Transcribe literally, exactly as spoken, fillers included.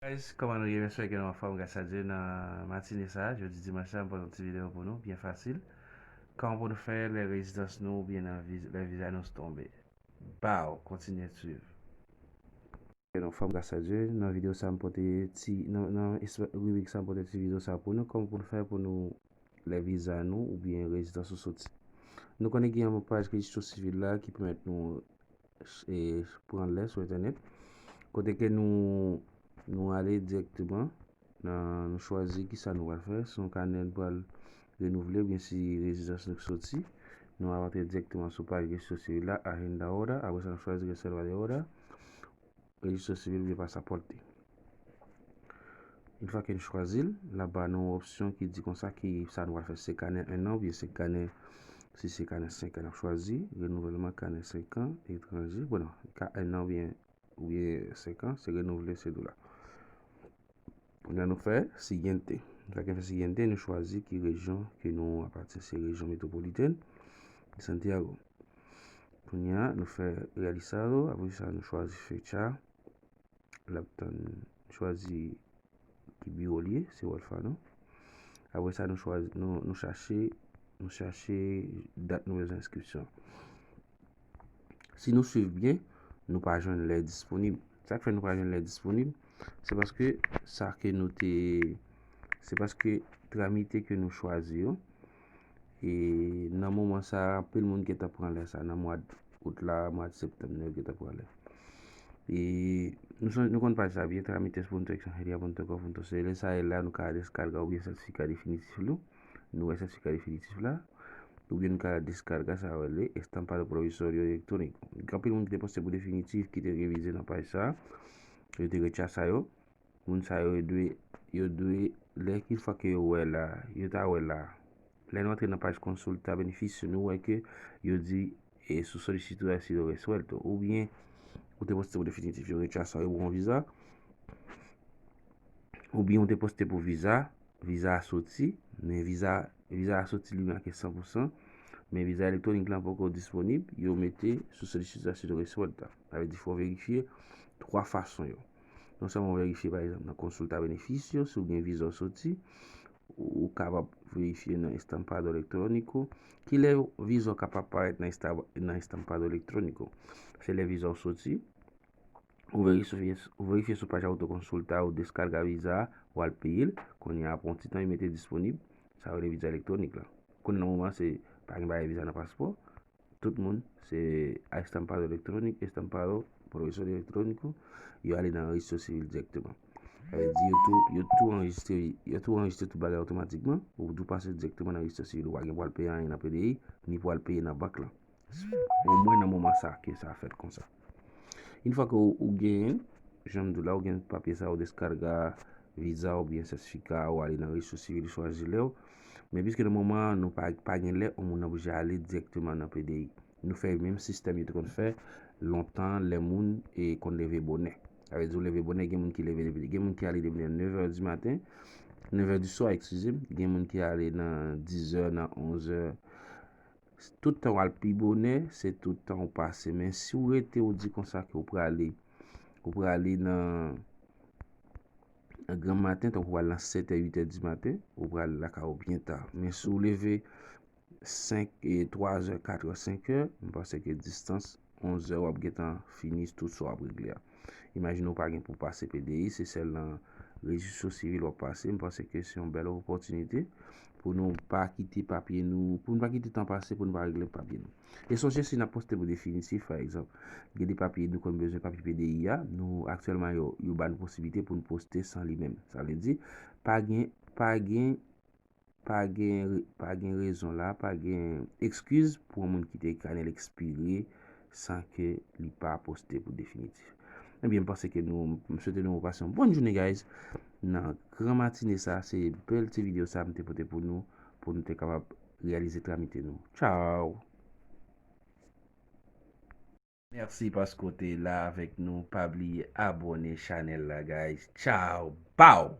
Guys, kòman nou ye? M espere ke nou anfòm, gras a Dye, nan matine sa. Jodi dimanch la, m pote yon ti videyo pou nou, byen fasil. Kòman pou nou fè lè rezidans nou oubyen nan viz- lè viza nou tonbe? Baw, kontinye swiv. Ke nou anfòm, gras a Dye, nan videyo sa, m pote ti, nan, nan esp- ribrik sa, m pote ti videyo sa pou nou, kòman pou nou fè pou nou lè viza nou oubyen rezidans nou soti. Nou konnen gen yon paj rejistro sivil la ki pèmèt nou e, pran lè sou entènèt. Kote ke nou, nou ale dirèkteman nan, nou chwazi ki sa nou pral fè, si yon kanè nou pral renouvle oubyen si rezidans nou soti. Nou ap antre dirèkteman sou paj rejistro sivil la, Agenda Order, apre sa nou chwazi Reserva de Order, rejistro sivil oubyen pasapòte. Yon fwa ke nou chwazi l, l ap ba nou yon opsyon ki di konsa ki sa nou pral fè, se kanè en an oubyen se kanè, si se kanè senk an n ap chwazi, renouvèlman kanè senk an, etranje, bon, non, ka en an oubyen, oubyen senk an, se renouvle se dola. Kounye a nou fè siguiente. Sa ke fè siguiente, nou chwazi ki rejyon ke nou apatyen, se rejyon metwopolitèn de Santiago. Kounye a nou fè realizado, apre sa nou chwazi fecha, l ap tann chwazi ki biwo l ye, se Huérfano. Apre sa nou chwazi, nou, nou chache, nou chache dat nou bezwen enskripsyon. Si nou swiv byen, nou pa jwenn lè disponib. Sa k fè nou pa jwenn lè disponib, se paske sa ke nou te, se paske tramite ke nou chwazi yo, e nan moman sa, anpil moun gentan pran lè sa nan mwa out la, mwa septanm nan yo gentan pran lè. E nou, sonje- nou konn paj sa byen, Trámites punto extranjería punto gov punto cl, sa e la nou ka deskarga oubyen sètifika definitif nou. Nou wè sètifika definitif la. Oubyen nou ka deskarga sa yo rele estampado provisorio electrónico. Gen anpil moun ki te poste pou definitif, ki te revize nan paj sa. Yo te retya sa yo. Moun sa yo, yo dwe, yo dwe, lè ki fwa ke yo wè la, yo ta wè la. Lè nou antre nan paj Consulta Beneficio, nou wè ke yo di, e, su solicitud ha sido resuelto. Oubyen, ou te poste pou definitif, yo retya sa, yo ba w yon viza. Oubyen, ou te poste pou viza, viza a soti, men viza, viza a soti li make san pou san, men viza elektwonik lan poko disponib, yo mete su solicitud ha sido resuelta. Sa vle di, fò w verifye twa fason yo. Non sèlman w verifye, pa egzanp, nan Consulta Beneficio, si w gen viza w soti, ou kapab verifye nan Estampado Electrónico. Kilè viza w kapab parèt nan esta- nan Estampado Electrónico? Se lè viza w soti, ou verifye, ou verifye sou paj Autoconsulta, ou deskarga viza a, ou al peye l. Kounye a, apre yon ti tan, yo mete disponib, sa yo rele viza elektwonik la. Kounye a nan moman, se pa gen bagay viza nan paspò. Tout moun, se estampado electrónico, estampado provisorio electrónico, yo ale nan rejistro sivil dirèkteman. Sa vle di, yo tou, yo tou anrejistre, yo tou anrejistre tout bagay otomatikman, ou tou pase dirèkteman nan rejistro sivil, ou pa gen pou al peye anyen nan P D I, ni pou al peye nan bank lan. Omwen nan moman sa ke sa fèt konsa. Yon fwa ke ou, ou genyen, jan m di w la, ou gen papye sa, ou deskarga viza oubyen sètifika, ou ale nan rejistro sivil, ou chwazi lè w. Men piske nan moman an, nou pa, pa gen lè, yon moun oblije ale dirèkteman nan P D I. Nou fè menm sistèm yo te konn fè lontan, lè moun e konn leve bonè. Sa vle di, ou leve bonè, gen moun ki leve, gen moun ki ale depi nan nèf è di maten, nèf è di swa, eskize m, gen moun ki ale nan diz è, nan onz è. Tout tan w al pi bonè, se tout tan w pase. Men si w rete, w di konsa ke w prale, w prale nan, nan granm maten, tankou w al nan sèt è, uit è di maten, ou pral lakay ou byen ta. Men si w leve senk, e, twa è, kat è, senk è, m panse ke distans onz è w ap gentan fini tout sa w ap regle a. Imajine w pa gen pou pase P D I, se sèl nan rejistro sivil w ap pase. M panse ke se yon bèl opòtinite pou nou pa kite papye nou, pou nou pa kite tan pase pou nou pa regle papye nou. E sonje, si n ap poste pou definitif, pa egzanp, gen de papye nou konn bezwen, papye P D I a, nou aktyèlman yo, yo ba nou posiblite pou nou poste san li menm. Sa vle di, pa gen, pa gen, pa gen, re- pa gen rezon la, pa gen ekskiz pou yon moun kite kanè l ekspire san ke li pa poste pou definitif. Ebyen, m panse ke nou, m swete nou pase yon bòn jounen, guys. Nan gran matine sa, se bèl ti videyo sa m te pote pou nou, pou nou te kapab reyalize tramite nou. Tchao! Mèsi paske w te la avèk nou. Pa bliye abòne chanèl la, guys. Tchao! Baw!